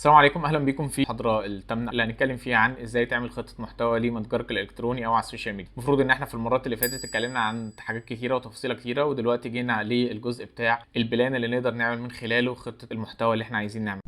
السلام عليكم، اهلا بيكم في المحاضرة الثامنة اللي هنتكلم فيها عن ازاي تعمل خطه محتوى لمتجرك الالكتروني او على ال social media. المفروض ان احنا في المرات اللي فاتت اتكلمنا عن حاجات كتيرة وتفاصيل كتيرة، ودلوقتي جينا للجزء بتاع ال plan اللي نقدر نعمل من خلاله خطه المحتوى اللي احنا عايزين نعمله.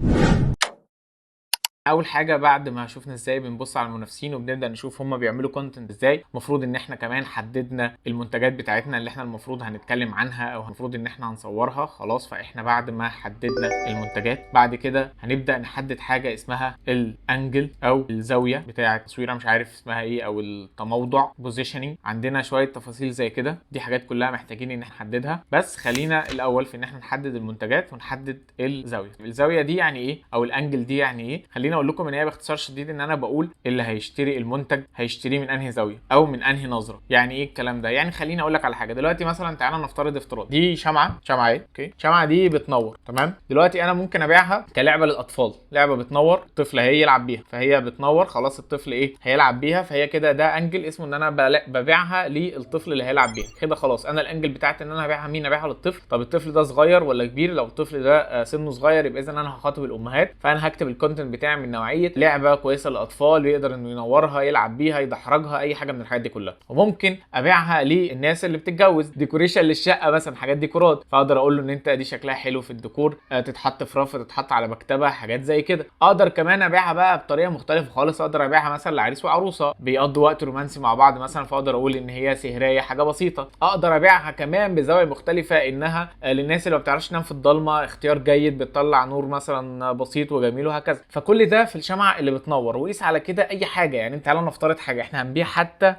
اول حاجة بعد ما شفنا ازاي بنبص على المنافسين وبنبدا نشوف هم بيعملوا content ازاي، المفروض ان احنا كمان حددنا المنتجات بتاعتنا اللي احنا المفروض هنتكلم عنها او المفروض ان احنا هنصورها. خلاص، فاحنا بعد ما حددنا المنتجات بعد كده هنبدا نحدد حاجة اسمها ال angle او الزاوية بتاعه التصوير، مش عارف اسمها ايه، او التموضع positioning. عندنا شوية تفاصيل زي كده، دي حاجات كلها محتاجين ان احنا نحددها. بس خلينا الاول في ان احنا نحدد المنتجات ونحدد الزاوية. الزاوية دي يعني ايه او ال angle دي يعني ايه؟ خلينا اقول لكم ان هي باختصار شديد ان انا بقول اللي هيشتري المنتج هيشتريه من انهي زاوية او من انهي نظره. يعني ايه الكلام ده؟ يعني خليني اقول لك على حاجة دلوقتي. مثلا تعالى نفترض افتراض، دي شمعة، شمعة ايه؟ okay، الشمعة دي بتنور، تمام. دلوقتي انا ممكن ابيعها كلعبة للاطفال، لعبه بتنور، الطفل هيلعب بيها، فهي بتنور، خلاص الطفل ايه هيلعب بيها، فهي كده ده angle اسمه ان انا ببيعها للطفل اللي هيلعب بيها كده. خلاص انا ال angle بتاعتي ان انا هبيعها مين؟ ابيعها للطفل. طب الطفل ده صغير ولا كبير؟ لو الطفل ده سنة صغير يبقى اذا انا هخاطب الامهات، فانا هكتب ال content بتاعي من نوعية لعبه كويسة للاطفال، يقدر انه ينورها، يلعب بيها، يدحرجها، اي حاجة من الحاجات دي كلها. وممكن ابيعها للناس اللي بتتجوز، decoration للشقه مثلا، حاجات ديكورات، فاقدر اقول له ان انت دي شكلها حلو في الديكور، تتحط في رف، تتحط على مكتبه، حاجات زي كده. اقدر كمان ابيعها بقى بطريقة مختلفة خالص، اقدر ابيعها مثلا لعريس وعروسه بيقضوا وقت رومانسي مع بعض مثلا، فاقدر اقول ان هي سهريه، حاجة بسيطة. اقدر ابيعها كمان بزاوية مختلفة، انها للناس اللي ما بتعرفش تنام في الضلمة، اختيار جيد، بتطلع نور مثلا بسيط وجميل وهكذا. فكل ده في الشمعة اللي بتنور. وقيس على كده اي حاجة. يعني تعالوا نفترض حاجة، احنا هنبيع حتى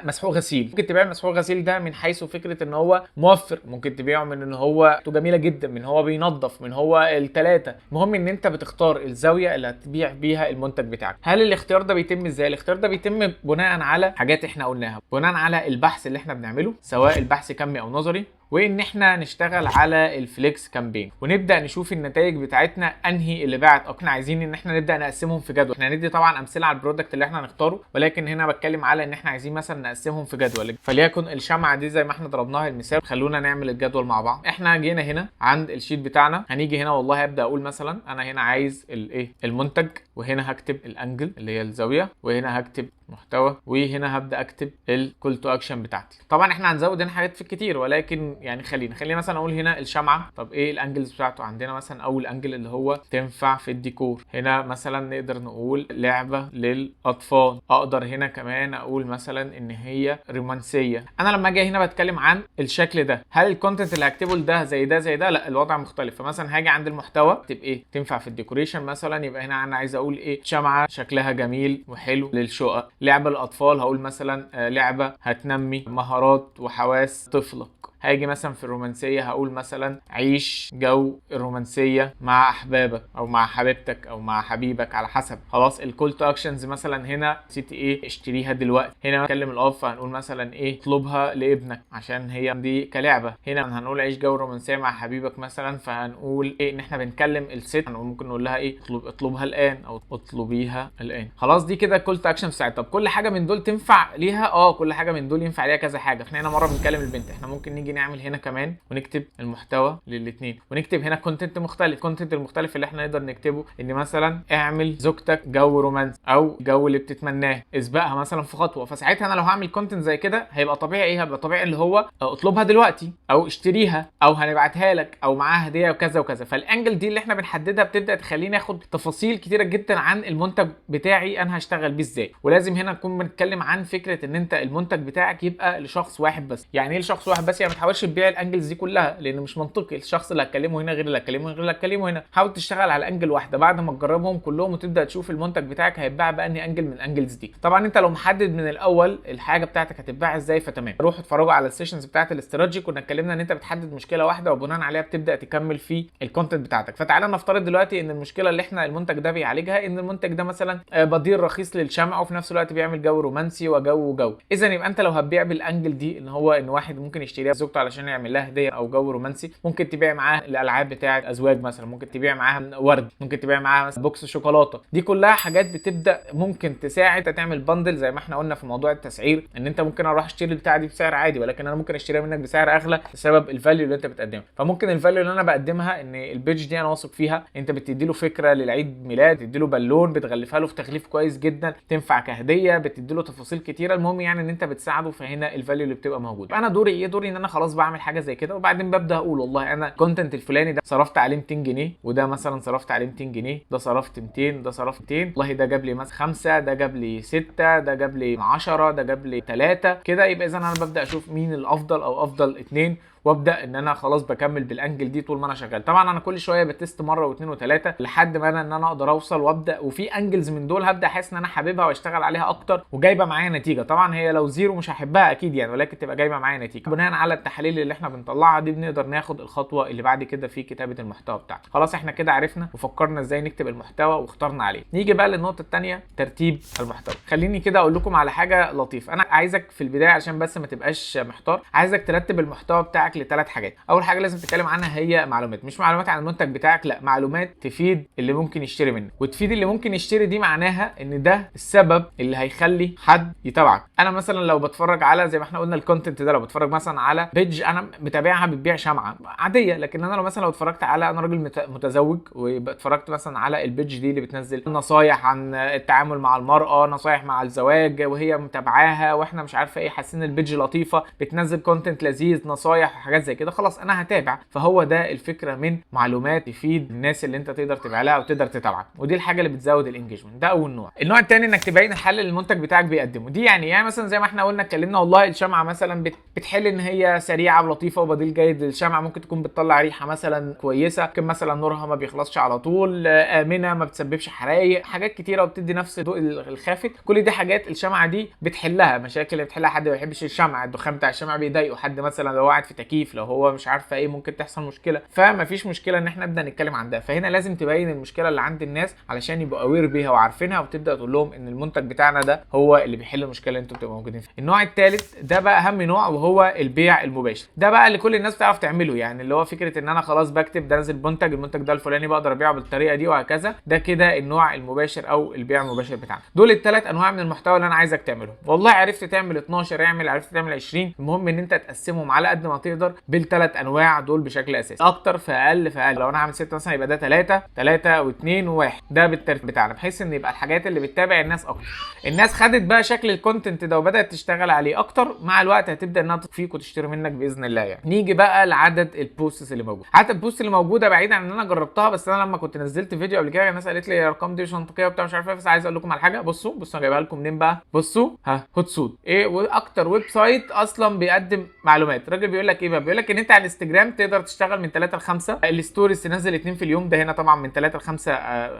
مسحوق غسيل. ممكن تبيع مسحوق غسيل ده من حيث فكرة ان هو موفر، ممكن تبيعه من ان هو جميلة جدا، من هو بينظف، من هو الثلاثة. المهم ان انت بتختار الزاوية اللي هتبيع بيها المنتج بتاعك. هل الاختيار ده بيتم ازاي؟ الاختيار ده بيتم بناء على حاجات احنا قلناها، بناء على البحث اللي احنا بنعمله، سواء البحث كمي او نظري، وان احنا نشتغل على ال flex campaign ونبدا نشوف النتائج بتاعتنا انهي اللي باعت. احنا عايزين ان احنا نبدا نقسمهم في جدول. احنا هندي طبعا امثلة على ال product اللي احنا هنختاره، ولكن هنا بتكلم على ان احنا عايزين مثلا نقسمهم في جدول. فليكن الشمعة دي زي ما احنا ضربناها المثال، خلونا نعمل الجدول مع بعض. احنا جينا هنا عند ال sheet بتاعنا، هنيجي هنا والله هبدا اقول مثلا انا هنا عايز الايه المنتج، وهنا هكتب ال angle اللي هي الزاوية، وهنا هكتب محتوى، وهنا هبدا اكتب ال call to action بتاعتي. طبعا احنا هنزود هنا حاجات في كتير، ولكن يعني خلينا مثلا اقول هنا الشمعة. طب ايه ال angles بتاعته؟ عندنا مثلا اول angle اللي هو تنفع في الديكور، هنا مثلا نقدر نقول لعبه للاطفال. اقدر هنا كمان اقول مثلا ان هي رومانسية. انا لما اجي هنا بتكلم عن الشكل ده، هل ال content اللي هكتبه لده زي ده زي ده؟ لا، الوضع مختلف. فمثلا هاجي عند المحتوى اكتب ايه تنفع في ال decoration مثلا، يبقى هنا انا عايز اقول ايه شمعة شكلها جميل وحلو للشقق. لعبه للاطفال هقول مثلا لعبه هتنمي مهارات وحواس طفلك. هاجي مثلا في الرومانسية هقول مثلا عيش جو الرومانسية مع احبابك او مع حبيبتك او مع حبيبك على حسب. خلاص ال call to actions مثلا هنا CTA اشتريها دلوقتي. هنا نكلم الاب فهنقول مثلا ايه اطلبها لابنك عشان هي دي كلعبة. هنا هنقول عيش جو رومانسية مع حبيبك مثلا، فهنقول ايه ان احنا بنكلم الست، هنقول ممكن نقول لها ايه اطلبها الان او اطلبيها الان. خلاص دي كده call to action ساعتها. طب كل حاجة من دول تنفع ليها؟ كل حاجة من دول ينفع ليها كذا حاجة. احنا هنا مرة بنكلم البنت، احنا ممكن نيجي نعمل هنا كمان ونكتب المحتوى للاثنين، ونكتب هنا content مختلف. ال content المختلف اللي احنا نقدر نكتبه ان مثلا اعمل زوجتك جو رومانسي او جو اللي بتتمناه، اسبقها مثلا في خطوة. فساعتها انا لو هعمل content زي كده هيبقى طبيعي ايه؟ هيبقى طبيعي اللي هو اطلبها دلوقتي او اشتريها او هنبعتها لك او معاها هديه وكذا وكذا. فال angle دي اللي احنا بنحددها بتبدا تخليني اخد تفاصيل كتيرة جدا عن المنتج بتاعي انا هشتغل بيه ازاي. ولازم هنا نكون بنتكلم عن فكرة ان انت المنتج بتاعك يبقى لشخص واحد بس. يعني ايه لشخص واحد بس؟ يعني ما تحاولش تبيع ال angles دي كلها، لان مش منطقي الشخص اللي هتكلمه هنا غير اللي هتكلمه هنا غير اللي هتكلمه هنا. حاول تشتغل على angle واحدة بعد ما تجربهم كلهم وتبدا تشوف المنتج بتاعك هيتباع بانهي angle من ال angles دي. طبعا انت لو محدد من الاول الحاجة بتاعتك هتتباع ازاي فتمام. روحوا اتفرجوا على ال sessions بتاعت الاستراتيجي، كنا اتكلمنا ان انت بتحدد مشكلة واحدة وبناء عليها بتبدا تكمل في ال content بتاعتك. فتعالى نفترض دلوقتي ان المشكلة اللي احنا المنتج ده بيعالجها ان المنتج ده مثلا بديل رخيص للشمع وفي نفس الوقت بيعمل جو رومانسي وجو وجو. اذا يبقى انت لو هتبيع بال angle دي ان هو ان واحد ممكن يشتريها زوجته لزوجته علشان يعمل لها هديه او جو رومانسي، ممكن تبيع معاها الالعاب بتاعه ازواج مثلا، ممكن تبيع معاها ورد، ممكن تبيع معاها مثلا box شوكولاتة. دي كلها حاجات بتبدا ممكن تساعد تعمل bundle زي ما احنا قلنا في موضوع التسعير، ان انت ممكن اروح اشتري البتاعه دي بسعر عادي، ولكن انا ممكن اشتريها منك بسعر اغلى بسبب ال value اللي انت بتقدمها. فممكن ال value اللي انا بقدمها ان ال page دي انا واثق فيها، انت بتدي له فكرة للعيد ميلاد، بتدي له بالون، بتغلفها له في تغليف كويس جدا، تنفع كهدية، بتدي له تفاصيل كتيرة. المهم يعني ان انت بتساعده، فهنا ال value اللي بتبقى موجودة. انا دوري ايه؟ دوري ان انا خلاص بعمل حاجة زي كده، وبعدين ببدا اقول والله انا ال content الفلاني ده صرفت عليه 200 جنيه، وده مثلا صرفت عليه 200 جنيه، ده صرفت 200، ده صرفت 200، والله ده جاب لي مثلا 5، ده جاب لي 6، ده جاب لي 10، ده جاب لي 3 كده. يبقى اذا انا ببدا اشوف مين الافضل او افضل اتنين، وابدا ان انا خلاص بكمل بال angle دي طول ما انا شغال. طبعا انا كل شوية ب test مرة واثنين وثلاثة لحد ما انا ان انا اقدر اوصل وابدا، وفي angles من دول هبدا احس ان انا حاببها واشتغل عليها اكتر وجايبه معايا نتيجة. طبعا هي لو zero مش هحبها اكيد يعني، ولكن تبقى جايبه معايا نتيجة. بناء على التحاليل اللي احنا بنطلعها دي بنقدر ناخد الخطوة اللي بعد كده في كتابه المحتوى بتاعنا. خلاص احنا كده عرفنا وفكرنا ازاي نكتب المحتوى واخترنا عليه. نيجي بقى للنقطة الثانية، ترتيب المحتوى. خليني كده اقول لكم على حاجة لطيفة. انا عايزك في البداية عشان بس ما تبقاش محتار، عايزك ترتب المحتوى بتاعك لثلاث حاجات. اول حاجة لازم تتكلم عنها هي معلومات، مش معلومات عن المنتج بتاعك، لا، معلومات تفيد اللي ممكن يشتري منك. وتفيد اللي ممكن يشتري دي معناها ان ده السبب اللي هيخلي حد يتابعك. انا مثلا لو بتفرج على زي ما احنا قلنا ال content ده، لو بتفرج مثلا على page انا متابعها بتبيع شمعة عادية، لكن انا لو مثلا لو اتفرجت على، انا راجل متزوج واتفرجت مثلا على ال page دي اللي بتنزل نصايح عن التعامل مع المراة، نصايح مع الزواج، وهي متابعاها واحنا مش عارفه ايه، حاسين ال page لطيفة، بتنزل content لذيذ، نصايح وحاجات زي كده، خلاص انا هتابع. فهو ده الفكرة من معلومات تفيد الناس اللي انت تقدر تبيع لها او تقدر تتابعك، ودي الحاجة اللي بتزود ال engagement. ده اول نوع. النوع الثاني انك تبين الحل اللي المنتج بتاعك بيقدمه. دي يعني مثلا زي ما احنا قلنا اتكلمنا، والله الشمعة مثلا بتحل ان هي سريعة ولطيفة وبديل جيد للشمعه، ممكن تكون بتطلع ريحه مثلا كويسة، ممكن مثلا نورها ما بيخلصش على طول، امنه، ما بتسببش حرايق، حاجات كتيرة، وبتدي نفس الضوء الخافت. كل دي حاجات الشمعة دي بتحلها، مشاكل اللي بتحلها. حد ما بيحبش الشمع، الدخان بتاع الشمع بيضايقه، حد مثلا لو قاعد في تكييف، لو هو مش عارفه ايه، ممكن تحصل مشكلة. فما فيش مشكلة ان احنا نبدا نتكلم عن ده. فهنا لازم تبين المشكلة اللي عند الناس علشان يبقوا aware بيها وعارفينها، وتبدا تقول لهم ان المنتج بتاعنا ده هو اللي بيحل المشكلة اللي انتوا بتبقوا موجودين فيها. النوع الثالث ده بقى اهم نوع، وهو البيع المباشر. ده بقى اللي كل الناس بتعرف تعمله، يعني اللي هو فكرة ان انا خلاص بكتب ده نازل منتج، المنتج ده الفلاني بقدر ابيعه بالطريقة دي وهكذا. ده كده النوع المباشر او البيع المباشر بتاعنا. دول الثلاث انواع من المحتوى اللي انا عايزك تعمله. والله عرفت تعمل 12 اعمل، عرفت تعمل 20، المهم ان انت تقسمهم على قد ما تقدر بالثلاث انواع دول بشكل اساسي، اكتر فاقل فاقل. لو انا هعمل 6 مثلا يبقى ده 3 3 و2 و1، ده بالترتيب بتاعنا، بحيث ان يبقى الحاجات اللي بتتابع الناس اكتر. الناس خدت بقى شكل ال content ده وبدات تشتغل عليه اكتر، مع الوقت هتبدا انها تفيك وتشتري منك باذن الله. يعني نيجي بقى لعدد ال posts اللي موجود. عدد ال posts اللي موجودة بعيد عن ان انا جربتها، بس انا لما كنت نزلت فيديو قبل كده الناس قالت لي الارقام دي مش منطقية وبتاع مش عارف ايه، بس عايز اقول لكم على حاجة. بصوا انا جايبها لكم منين بقى؟ بصوا، ها، Hootsuite، ايه واكتر website اصلا بيقدم معلومات. الراجل بيقول لك ايه بقى؟ بيقول لك ان انت على الانستجرام تقدر تشتغل من 3 ل 5، ال stories تنزل 2 في اليوم، ده هنا طبعا من 3 ل 5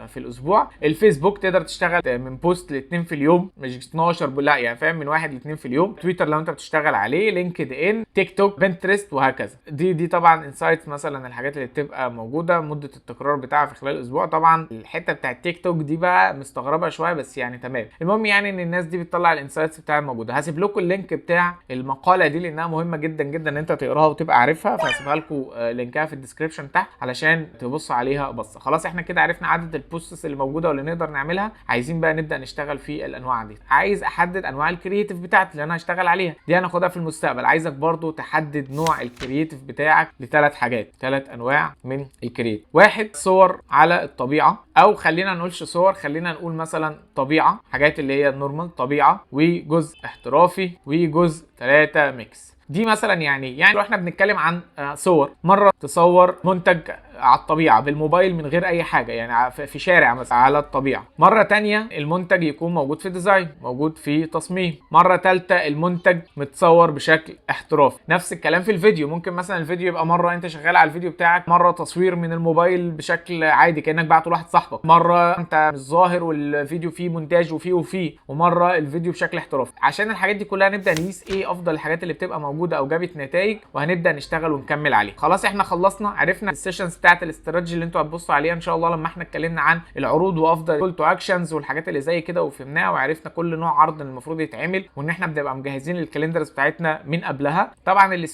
في الاسبوع. الفيسبوك تقدر تشتغل من post ل 2 في اليوم، مش 12 لا يعني فاهم، من 1 ل 2 في اليوم. تويتر لو انت بتشتغل عليه، لينكد ان، تيك توك، بنترست وهكذا. دي طبعا insights مثلا الحاجات اللي بتبقى موجودة، مده التكرار بتاعها في خلال الاسبوع. طبعا الحتة بتاعت تيك توك دي بقى مستغربه شوية بس يعني تمام. المهم يعني ان الناس دي بتطلع ال insights بتاعها موجودة. هسيب لكم ال link بتاع المقالة دي لانها مهمة جدا جدا ان انت تقراها وتبقى عارفها، فهسيبها لكم link ها في ال description تحت علشان تبص عليها بصة. خلاص احنا كده عرفنا عدد ال posts اللي موجودة واللي نقدر نعملها. عايزين بقى نبدا نشتغل في الانواع دي. عايز احدد انواع ال creative بتاعتي اللي انا هشتغل عليها، دي هناخدها في المستقبل. عايزك برضو تحدد نوع ال creative بتاعك لثلاث حاجات، ثلاث انواع من ال creative. واحد، صور على الطبيعة، او خلينا نقولش صور، خلينا نقول مثلا طبيعة، حاجات اللي هي ال normal طبيعة، وجزء احترافي، وجزء 3 mix. دي مثلا يعني لو احنا بنتكلم عن صور، مرة تصور منتج على الطبيعة بالموبايل من غير اي حاجة، يعني في شارع مثلا على الطبيعة. مرة تانية المنتج يكون موجود في design، موجود في تصميم. مرة تالتة المنتج متصور بشكل احترافي. نفس الكلام في الفيديو، ممكن مثلا الفيديو يبقى مرة انت شغال على الفيديو بتاعك، مرة تصوير من الموبايل بشكل عادي كانك بعته لواحد صاحبك. صاحبك، مرة انت مش ظاهر والفيديو فيه مونتاج وفيه وفيه، ومرة الفيديو بشكل احترافي. عشان الحاجات دي كلها نبدا نقيس ايه افضل الحاجات اللي بتبقى موجودة او جابت نتائج، وهنبدا نشتغل ونكمل عليه. خلاص احنا خلصنا، عرفنا ال sessions بتاعت الاستراتيجي اللي انتوا هتبصوا عليها ان شاء الله لما احنا اتكلمنا عن العروض وافضل call to actions والحاجات اللي زي كده، وفهمناها وعرفنا كل نوع عرض المفروض يتعمل، وان احنا بنبقى مجهزين ال calendars بتاعتنا من قبلها. طبعا ال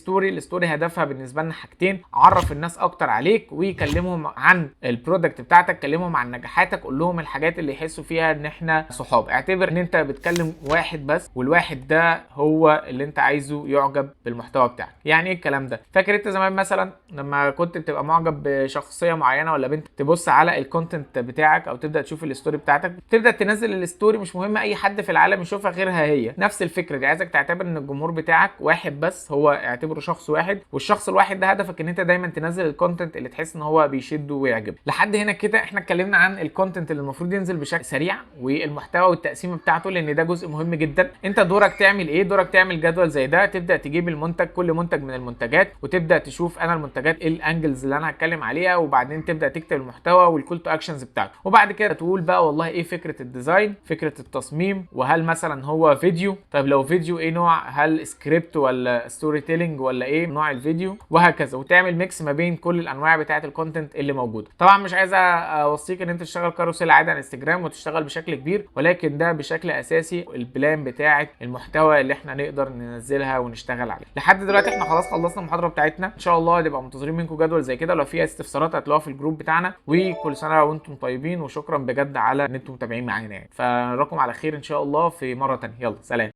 story هدفها بالنسبة لنا حاجتين: عرف الناس اكتر عليك، وكلمهم عن ال product بتاعتك، كلمهم عن نجاحاتك، قول لهم الحاجات اللي يحسوا فيها ان احنا صحاب. اعتبر ان انت بتكلم واحد بس، والواحد ده هو اللي انت عايزه يعجب بالمحتوى بتاعك. يعني ايه الكلام ده؟ فاكر انت زمان مثلا لما كنت بتبقى معجب بشخصية معينة ولا بنت، تبص على ال content بتاعك او تبدا تشوف ال story بتاعتك، تبدا تنزل ال story، مش مهم اي حد في العالم يشوفها غيرها هي. نفس الفكرة دي، عايزك تعتبر ان الجمهور بتاعك واحد بس، هو اعتبره شخص واحد، والشخص الواحد ده هدفك ان انت دايما تنزل ال content اللي تحس ان هو بيشده ويعجبه. لحد هنا كده احنا اتكلمنا عن ال content اللي المفروض ينزل بشكل سريع، والمحتوى والتقسيم بتاعته، لان ده جزء مهم جدا. انت دورك تعمل ايه؟ دورك تعمل جدول زي ده، تبدا تجيب المنتج، كل منتج من المنتجات، وتبدا تشوف انا المنتجات ايه ال angles اللي انا هتكلم عليها، وبعدين تبدا تكتب المحتوى وال call to actions بتاعته، وبعد كده تقول بقى والله ايه فكرة ال design، فكرة التصميم، وهل مثلا هو فيديو، طيب لو فيديو ايه نوع، هل سكريبت ولا storytelling ولا ايه نوع الفيديو، وهكذا، وتعمل mix ما بين كل الانواع بتاعه ال content اللي موجودة. طبعا مش عايز اوصيك ان انت تشتغل carousel عادي على انستجرام وتشتغل بشكل كبير، ولكن ده بشكل اساسي ال plan بتاعه المحتوى اللي احنا نقدر ننزلها ونشتغل عليه. لحد دلوقتي احنا خلاص خلصنا المحاضرة بتاعتنا، ان شاء الله نبقى منتظرين منكم جدول زي كده. لو في استفسارات هتلاقوها في ال group بتاعنا، وكل سنة وانتم طيبين، وشكرا بجد على ان انتم متابعين معانا يعني. فنراكم على خير ان شاء الله في مرة تانية. يلا سلام.